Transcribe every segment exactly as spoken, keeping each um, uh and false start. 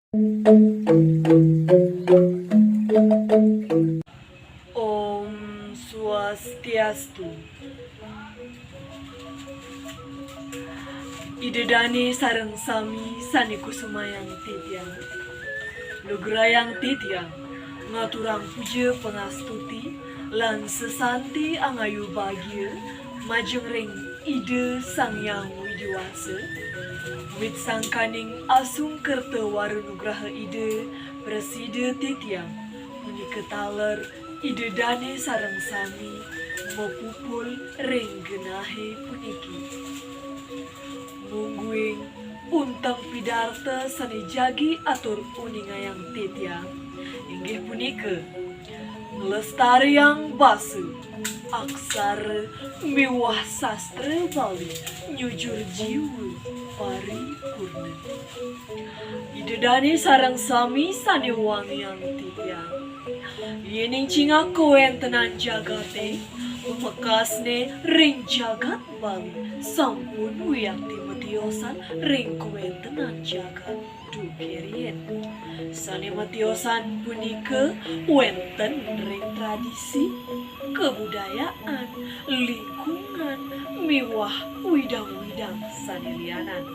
Om Swastiastu. Ida dane sareng sami sane kusumayang titiang. Lugrayang titiang ngaturang puja pangastuti lan sesanti angayu bagia majeng ring Ida Sang Hyang Widi Wasa, wit sangkaning asung kerta wara nugraha Ida prasida titiang punika taler Ida dane sareng sami mapupul ring genahe puniki. Mungguing unteng pidarta sane jagi atur uningayang titiang inggih punika nglestariang basa, aksara miwah sastra Bali nyujur jiwa paripurna. Ida dane sareng sami sane wangiang titiang. Yening cingak kawentenan jagate, pamekasne ring jagat Bali sampun wiakti matiosan ring kawentenan jagat duke riin. Sane matiosan punika wenten ring tradisi, kabudayaan, lingkungan, miwah widang-widang sane lianan.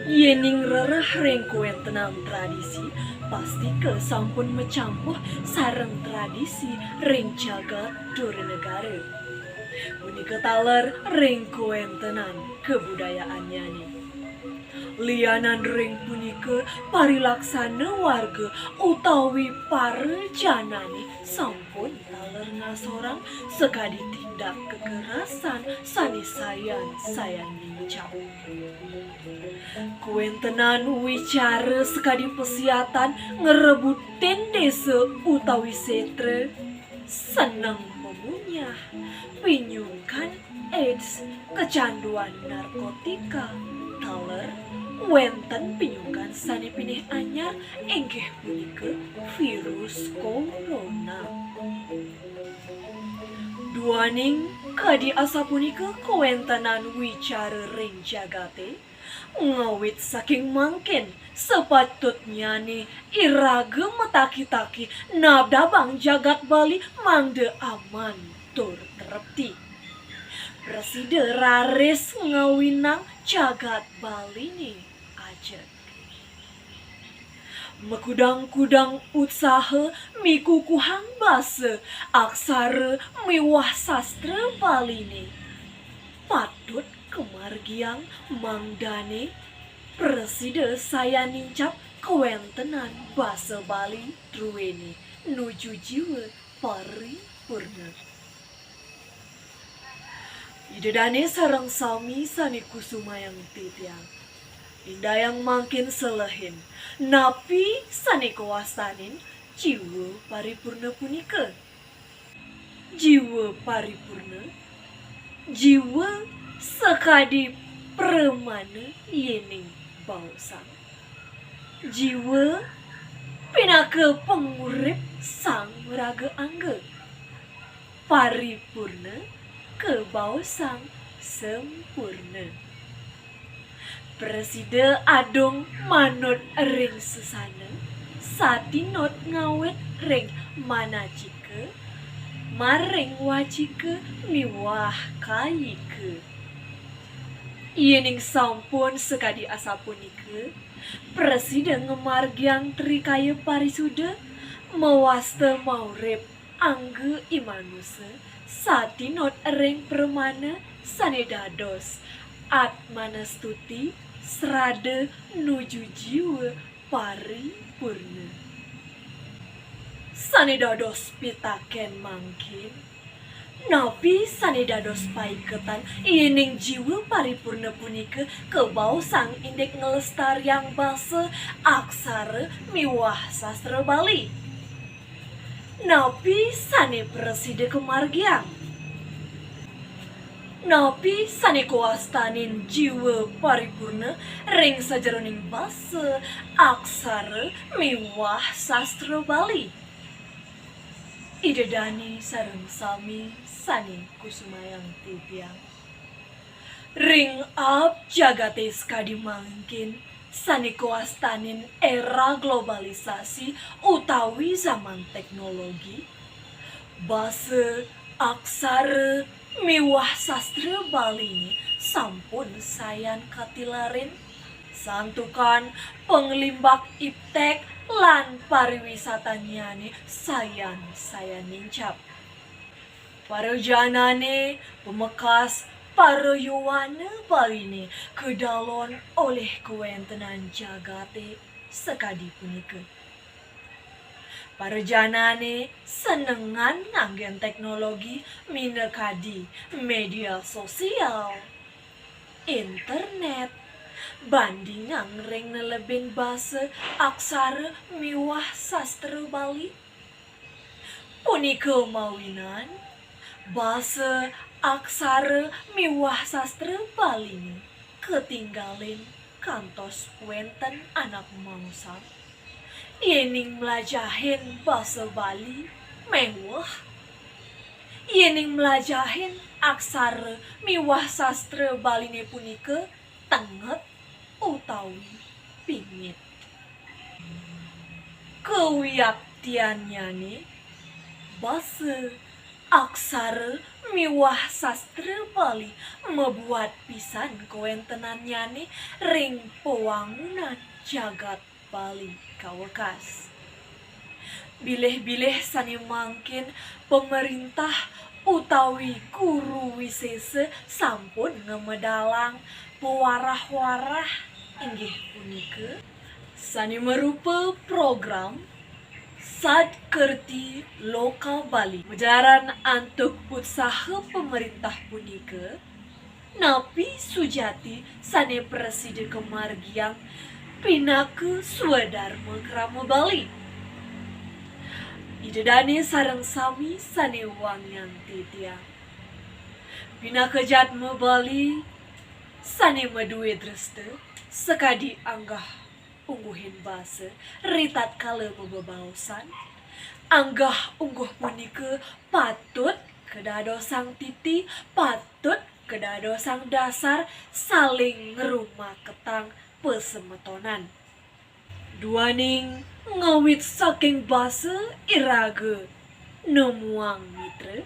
Yening rereh ring kawentenan tradisi, pastika sampun macampuh sareng tradisi ring jagat dura negara. Punika taler ring kawentenan kabudayaannyane. Lianan ring punika, parilaksana warga utawi para janane sampun taler ngasorang sakadi tindak kekerasan sane sayan-sayan nincap. Kawentenan wicara sakadi pasiatan ngrebutin desa utawi setra, seneng mamunyah, pinyungkan AIDS, kecanduan narkotika, taler wenten pinyungkan sane pinih anyar, inggih punika virus corona. Duaning kadi asapunika kawentenan wicara ring jagate, ngawit saking mangkin sapatutnyane iraga mataki-taki nabdabang jagat Bali mangda aman tur trepti. Prasida raris ngawinang jagat Baline ajeg. Makudang-kudang utsaha mikukuhang basa, aksara miwah sastra Baline patut kamargiang mangdane prasida sayan nincap kawentenan basa Bali druene nuju jiwa paripurna. Ida dane sareng sami sane kusumayang titiang. Indayang mangkin selehin, napi sane kawastanin jiwa paripurna punika? Jiwa paripurna, jiwa sakadi pramana yening baosang. Jiwa pinaka pangurip sang maraga angga. Paripurna kabaosang sampurna. Prasida adung manut ring sesana, satinut ngawit ring manacika, maring wacika miwah kayika. Yening sampun sakadi asapunika, prasida ngamargiang trikaya parisuda, mawasta maurip angga i manusa, satinut ring pramana sane dados atmanastuti, srada nuju jiwa paripurna. Sane dados pitaken mangkin, napi sane dados paiketan yening jiwa paripurna punika kabaosang indik nglestariang basa, aksara miwah sastra Bali? Napi sane prasida kamargiang? Napi sane kawastanin jiwa paripurna ring sajeroning basa, aksara miwah sastra Bali? Ida dane sareng sami sane kusumayang titiang. Ring aab jagate sakadi mangkin, Sane kawastanin era globalisasi utawi zaman teknologi, basa, aksara, miwah sastra Baline sampun sayan katilarin, santukan panglimbak iptek lan pariwisatannyane sayan-sayan nincap. Para janane, pamekas, para yowana Baline kadalon olih kawentenan jagate sakadi punika. Para janane senengan nganggen teknologi minakadi media sosial, internet, bandingang ring nelebin basa, aksara miwah sastra Bali. Punika mawinan basa, aksara miwah sastra Baline katinggalin kantos wenten anak maosang. Yening mlajahin basa Bali meweh, yening mlajahin aksara miwah sastra Baline punika tenget utawi pingit. Kawiaktiannyane, basa, aksara miwah sastra Bali mabuat pisan kawentenannyane ring pawangunan jagat Bali kawekas. Bilih-bilih sane mangkin pamerintah utawi guru wisesa sampun ngamedalang pawarah-warah, inggih punika sane marupa program Sadkerti Loka Bali. Majalaran antuk utsaha pamerintah punika, napi sujati sane prasida kamargiang pinaka swadarma krama Bali. Ida dane sareng sami sane wangiang titiang. Pinaka jadma Bali sane madue dresta sakadi anggah ungguhin basa ritatkala mabebaosan, anggah ungguh punika patut kadadosang titi, patut kadadosang dasar saling ngrumaketang pasemetonan. Duaning ngawit saking basa iraga nemuang mitra,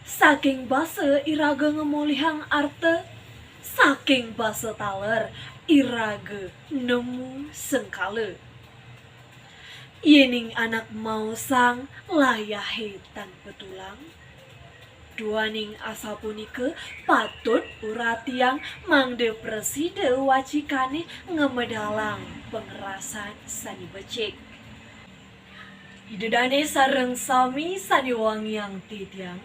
saking basa iraga ngamolihang arta, saking basa taler iraga nemu sengkala. Yening anak maosang layahe tan patulang, duaning asapunika patut uratiang mangda prasida wacikane ngamedalang pangerasan sane becik. Ida dane sareng sami sane wangiang titiang,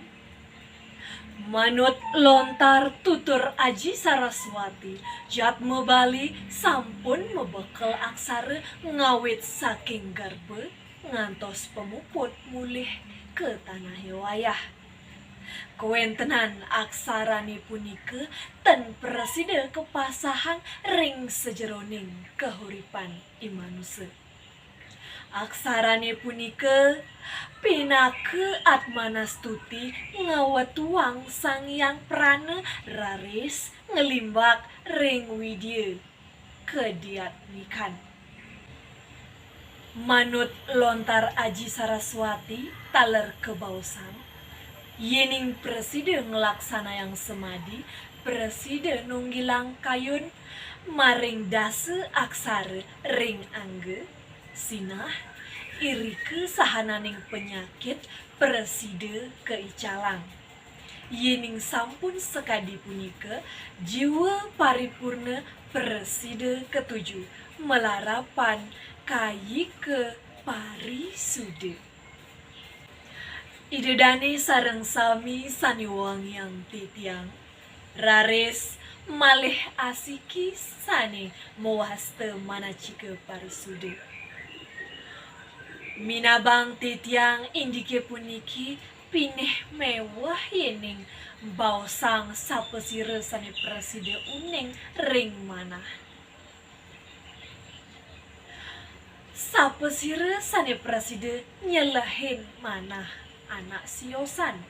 manut lontar tutur Aji Saraswati, jadma Bali sampun mabekel aksara ngawit saking garba ngantos pamuput mulih ka tanahe wayah. Kawentenan aksarane punika ten prasida kapasahang ring sajeroning kahuripan i manusa. Aksarane punika pinaka atmanastuti ngawetuang Sang Hyang Prana raris nglimbak ring Widya kadiatmikan. Manut lontar Aji Saraswati taler kabaosang, yening prasida nglaksanayang samadi, prasida nunggilang kayun maring dasa aksara ring angga, sinah, irika sahananing panyakit prasida kaicalang. Yening sampun sakadi punika, jiwa paripurna prasida katuju, malarapan kayika parisuda. Ida dane sareng sami sane wangiang titiang, raris malih asiki sane mawasta manacika parisuda. Minabang titiang indike puniki pinih meweh yening baosang sapasira sane prasida uning ring manah. Sapasira sane prasida nyelehin manah anak siosan.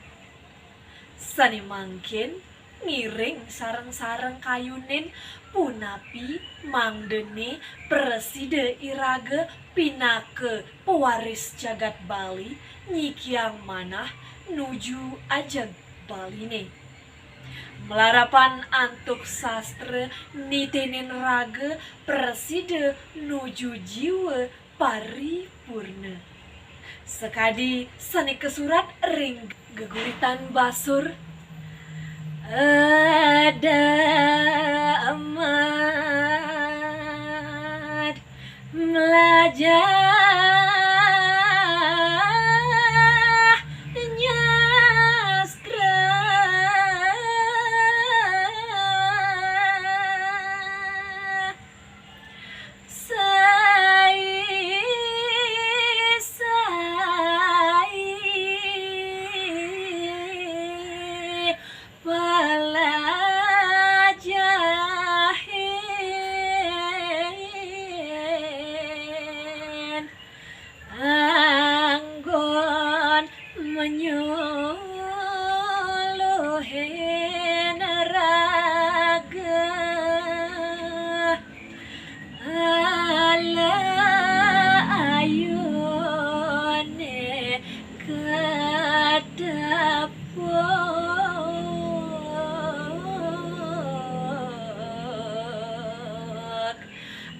Sane mangkin ngiring sareng-sareng kayunin Punapi mangdene prasida iraga pinaka pewaris jagat Bali nyikiang manah nuju ajeg Baline. Malarapan antuk sastra nitenin raga prasida nuju jiwa paripurna. Sakadi sane kasurat ring geguritan basur. Ada amat melajah nyastra. Sai, sai pelajahin anggon menyuluhin raga. Ala ayune katepuk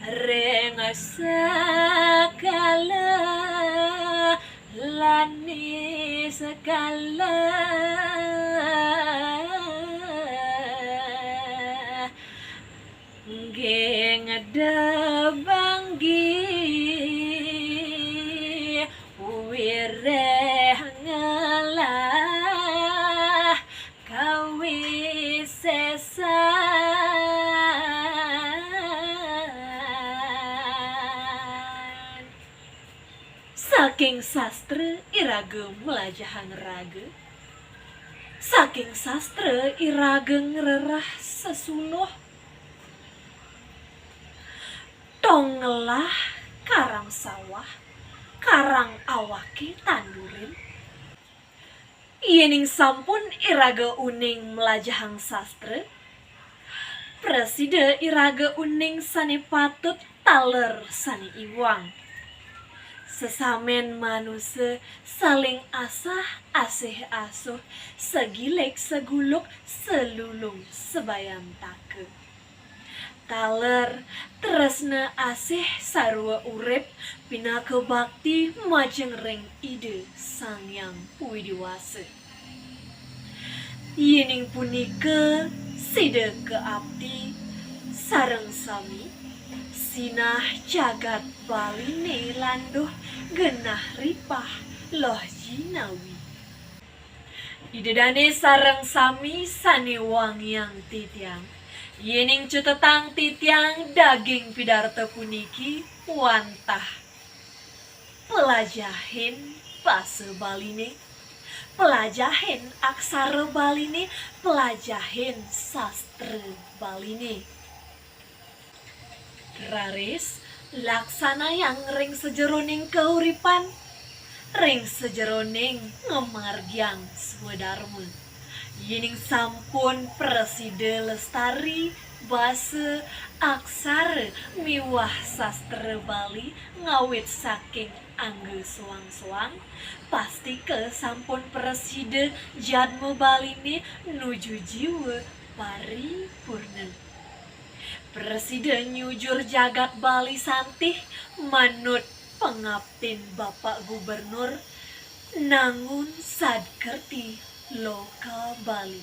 ring sakala lani sakala. Nggih ngedebang nggih wireh ngelah kawisesan. Saking sastra iraga mlajahang raga, saking sastra iraga ngrerah sesuluh. Tong ngelah karang sawah, karang awake tandurin. Yening sampun iraga uning mlajahang sastra, prasida iraga uning sane patut, taler sane iwang. Sesamen manusa saling asah asih asuh, sagilik saguluk, salulung sabayantaka. Taler tresna asih sarwa urip pinaka bakti majeng ring Ida Sang Hyang Widi Wasa. Yening punika sida kaapti sareng sami, sinah jagat Baline landuh genah ripah loh jinawi. Ida dane sareng sami sane wangiang titiang, yening cutetang titiang daging pidarta puniki wantah pelajahin basa Baline, pelajahin aksara Baline, pelajahin sastra Baline. Raris laksanayang ring sajeroning kauripan, ring sajeroning ngamargiang swadarma. Yening sampun prasida lestari basa, aksara miwah sastra Bali ngawit saking angga soang-soang, pastika sampun prasida jadma Baline nuju jiwa paripurna. Prasida nyujur jagat Bali santih manut pangaptin Bapak Gubernur, nangun sad kerti loka Bali.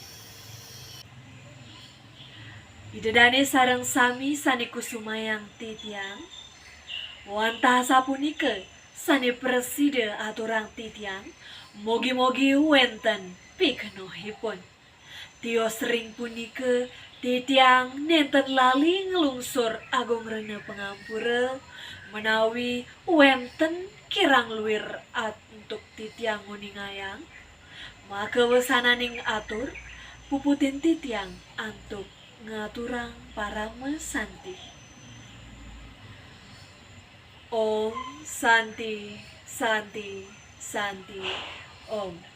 Ida dane sareng sami sane kusumayang titiang, wantah sapunika sane prasida aturang titiang, mugi-mugi wenten pikenohipun. Tios ring punika, titiang nenten lali nglungsur agung rena pangampura, menawi wenten kirang luir antuk titiang nguningayang, makawesananing atur, puputin titiang antuk ngaturang parama santi. Om Santi, Santi, Santi, Om.